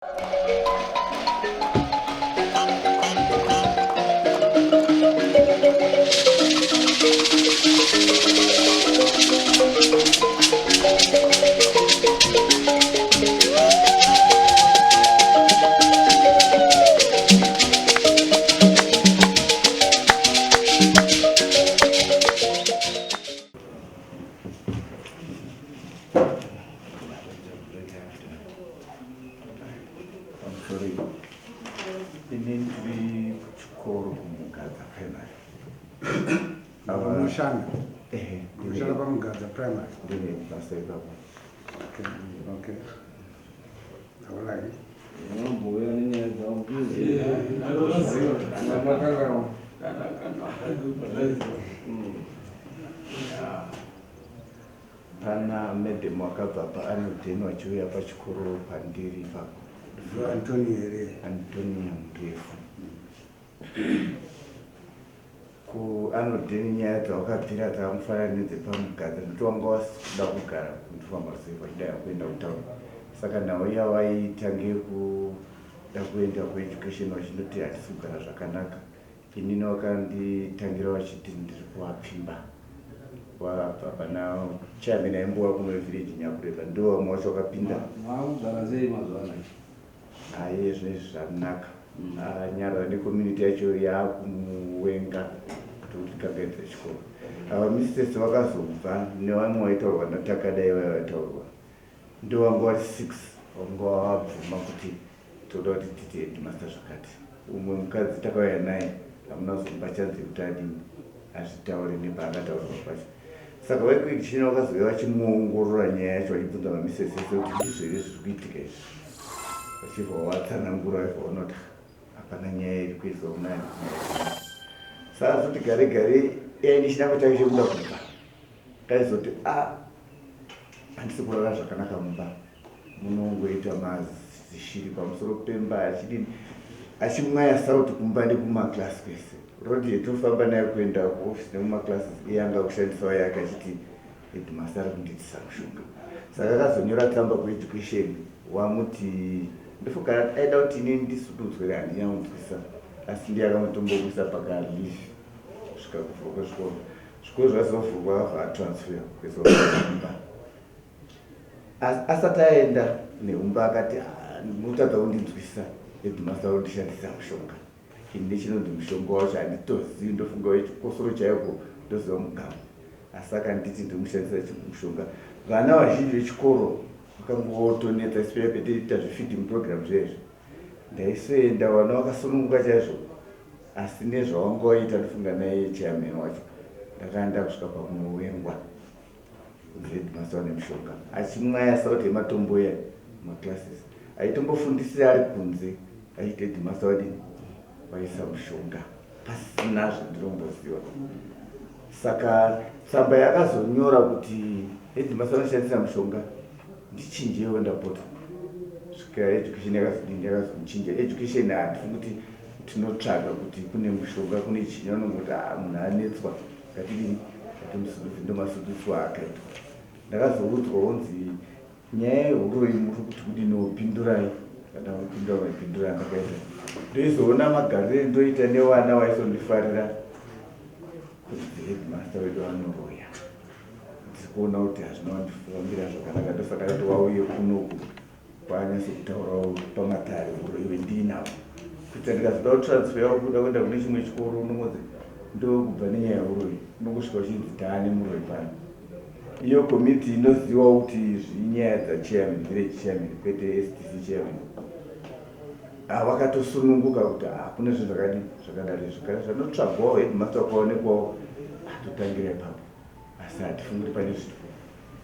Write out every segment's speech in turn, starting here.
Sorry. Ini ndiri kuchikoro kuMugadza Primary. Munoshanda? Ehe. Munoshanda paMugadza Primary? Ndine basa ipapo. Okay. All right. Unombouya nenyaya dzangu. Pana madam wakabva paanodheni vachiuya pachikoro pandiri ipapo. Antonio here? Antonia Murefu. Ku anodheni nyaya dzawakabvira dzakamufanana nedzepaMugadza nekuti wanga wasikuda kugara kundifamba sei vachida kuenda kutaura. Saka nhau yavaitange kuda kuenda kueducation vachindoti hatisi kugara zvakanaka. Inini wakanditangira vachiti ndiri kuvapfimba. Wabva pana chairman aimbova kuno village Nyakureba ndivo vamwe vacho vakapinda. Maakugara sei mazuva anaya? Haiye zvinezvi zvanaka. Anyarara necommunity yacho yakumuwenga kuti kangaidza chikoro. Ava mistress vakazobva nevamwe vaitaurwa naTakadai vaya vaitaurwa. Ndovanga vari 6 vanga vabvuma kuti toda kuti titi headmaster zvakati. Umwe mukadzi takauya naye hamuna kuzomupa chance yekuti adini azvitaure nepaakataurirwa pacho. Saka vekuEducation vakazouya vachimuongorora nyaya yacho vachibvunza mamisesi ese kuti ndizvo here zviri kuitika izvi. Vachibva vatsanangura vachibva vaona kuti hapana nyaya iri kuiswa kuna saka zoti gare gare yaine chinangwa chake chekuda kubva kaizoti a handisi kurara zvakanaka mumba munongoita mazishiri pamusoro pemba achidini achimwaya sauti kumba nekumaklasi kwese rodi yetofamba nayo kuenda kuofisi nemumaklasis iye anga kushandisawo yake achiti headmaster ari kundiitisa mushonga saka akazonyora tsamba kueducation wamuti ndofunga aida kuti inini ndisududzwe handinyamunzwisa asi ndiye akamutombokuisa pakaleave kusvika kuvhurwa kwezvikoro zvikoro zvazovhurwa akabva atransfer kuiswa kuumba asati aenda neumba akati ah, mutadza kundinzwisa headmaster undishandisa mushonga ini ndechinonzi mushonga wacho handitozivi ndofunga wechikosoro chaiko ndoziva mugamu asi akanditi ndirimushandisa mushonga vana vazhinji vechikoro vakangotonetsa especially petiita zvefeeding program zvezvi ndaisoenda vana vakasununguka chaizvo asi nezvawanga waita ndofunga naiye chairman wacho ndakaenda kusvika pakunowengwa headmaster wane mushonga achimwaya sauti yematombo iya maclasses aitombofundisira ari kunze achiti headmaster wadini waisa mushonga pasina zvandinomboziva saka tsamba yakazonyora kuti headmaster anoshandisa mushonga ndichinjewo ndapota svika education yakazodini yakazomuchinja education handifungi kuti tinotsvaga kuti kune mushonga kune chinyi vanongoti ah, munhu anetswa ngatidini ngatimusududze ndomasududzwa akaitwa ndakazoudzwa kunzi nyaya yehuroyi muri kuti kudiniwo pindurai kana kupindura maipindura andakaita ndoizoona magarire ndoita nevana vaisondifarira kuti headmaster wedu anoroya ndiri kuona kuti hazvina kundifambira zvakanaka ndosaka ndati wauye kunoku kwaanyase kutaurawo pamatare huroyi wendinavo kuita ndikazoda kutransfer kuda kuenda kune chimwe chikoro unongonzi ndokubva nenyaya yehuroyi unongosvika uchinzi taane muroyi pano iyo komiti inozivawo kuti zvinyaya dzachairman village chairman kwete SDC chairman vakatosununguka kuti hakuna zvinhu zvakadi zvakadaro izvo kana zvanotsvagwawo headmaster wakaonekwawo atotangira ipapo asi hatifungi kuti pane zviripo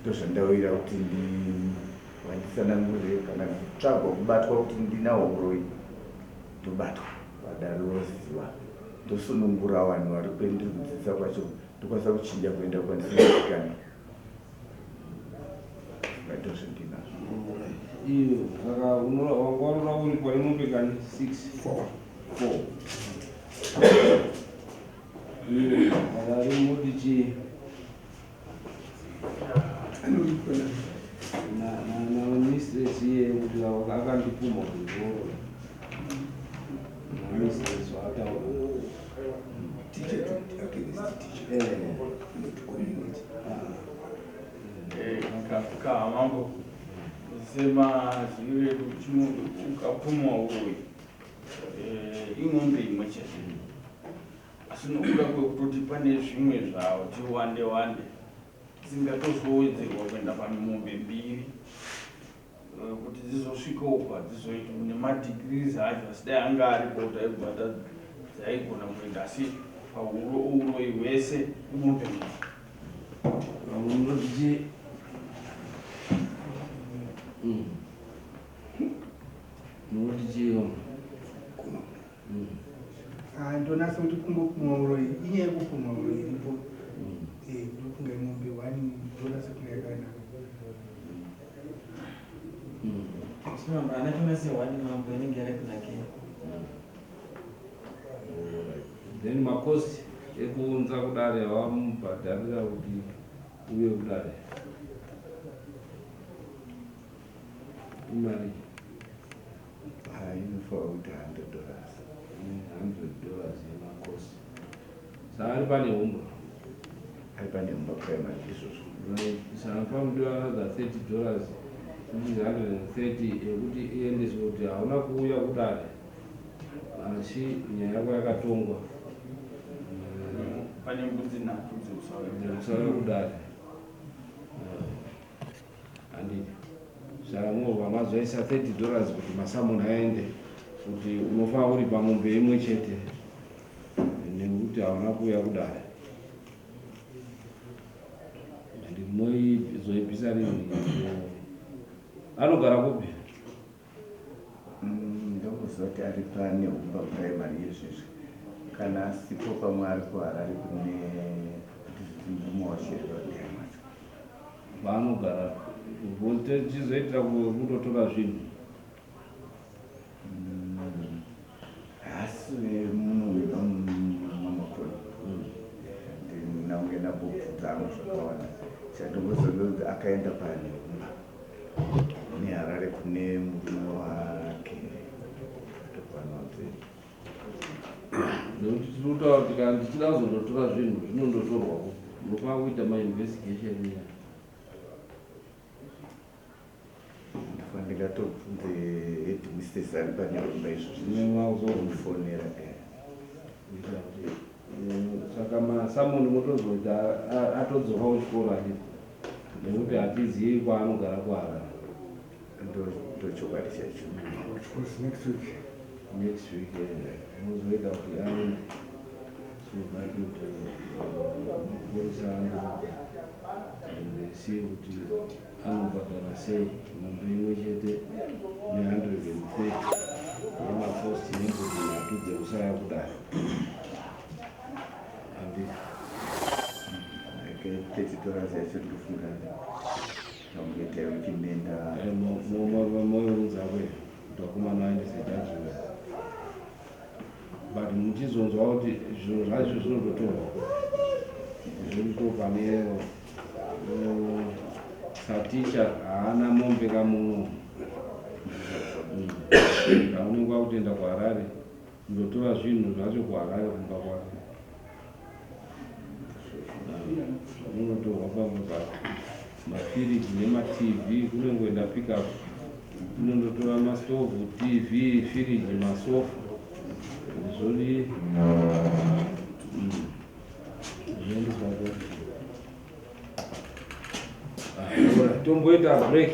ndozvandauyira kuti vanditsanangurire kana kutsvagwa kubatwa kuti ndinawo uroyi ndobatwa vadaro voziva ndosunungura vanhu vari kwendiri kudzidzisa kwacho ndokwanisa kuchinja kuenda kwandisingazikani ndozvendinazvo iyo saka wanga warora uri paimombe kani 6 4 4 iyo kana ari moti chii namistress iye kuti akandibata akandipumha kuti ndiroora namistress waataura. Teacher to against teacher. Not community. Ka mambo, semaziviro edu, ukapumwa uroyi, imombe imwe chete, asi nokuda kwekutoti pane zvimwe zvati wande wande, dzingatozowedzerwa kuenda pamombe mbiri, kuti dzizosvikawo padzizoita nemadegrees acho. Asi dai anga aripo, taibva dzaigona kuenda, asi pauroyi hwese imombe mbiri. Vamwe munoti chii? Munoti chii vamwe? Ah, ndonasa kuti kungopumwa uroyi, inyaya yekupumwa uroyi iripo. Ndofunga mombe one ndonasa kunga yakanaka. Ana tonase one, mambo, inenge yakatinakira. Then macosts ekuunza kudare vamubhadharira kuti uye kudare imari? Inofanira kuti $100. $100 yemacosts. Saka ari pane humba? Ari pane Humba Primary, izvozvo. Right, saka pamudiwa another $30, which is 130, yekuti iendeswe kuti hauna kuuya kudare asi nyaya yako yakatongwa. Pane mbudzi nhatu dzekusauya. Dzekusauya kudare, handiti? Saka mobva mazoisa $30 kuti masummons aende, kuti unofanira uri pamombe imwe chete nekuti hauna kuuya kudare. And moizoibvisa rini? Anogara kupi? Ndokuziva kuti ari pane Humba Primary yezvezvi. Kana asipo, pamwe ari kuHarare kune murume wacho macho. Paanogara, tichizoitira kundotora zvinhu. Haasi munhu wemamakoni, ndinange ndambobvunza zvakawanda. Chandongozonzi akaenda paNehumba neHarare kune murume wake, atopanonzi. Nekuti tiri kutaura kuti kana ndichida kuzondotora zvinhu, zvinondotorwa, munofanira kuita mainvestigation iya. Ndofanira ndingatobvunze headmistress ari paNehumba izvozvi. Mufonera. Kuita kuti saka masummons motozoita atodzoka kuchikoro, handiti? Nekuti hatizivi kwaanogara kuHarare. Ndochokwadi chacho. Which was next week. Next week muzoita kuti aende, so that kuti mapurisa ande see kuti anobhadhara sei mombe imwe chete ne130 yemacosts nembudzi nhatu dzekusaya kudare, handiti? $30 yacho ndinofunga tangoita wiki nenda. Mounzakwe kuti vakomana vaendese judgment, but muchizonzwa kuti zvinhu zvacho zvinototorwa, zvirito pane saticha haana mombe kamuno kaunenge wakutoenda kuHarare kundotora zvinhu zvacho kuHarare kumba kwake, unotorwa pamba mafiriji nemaTV, kunongoenda pickup inondotora mastovhu, TV, firiji, masofa, zvodi zvoendeswa ko. Tomboita break.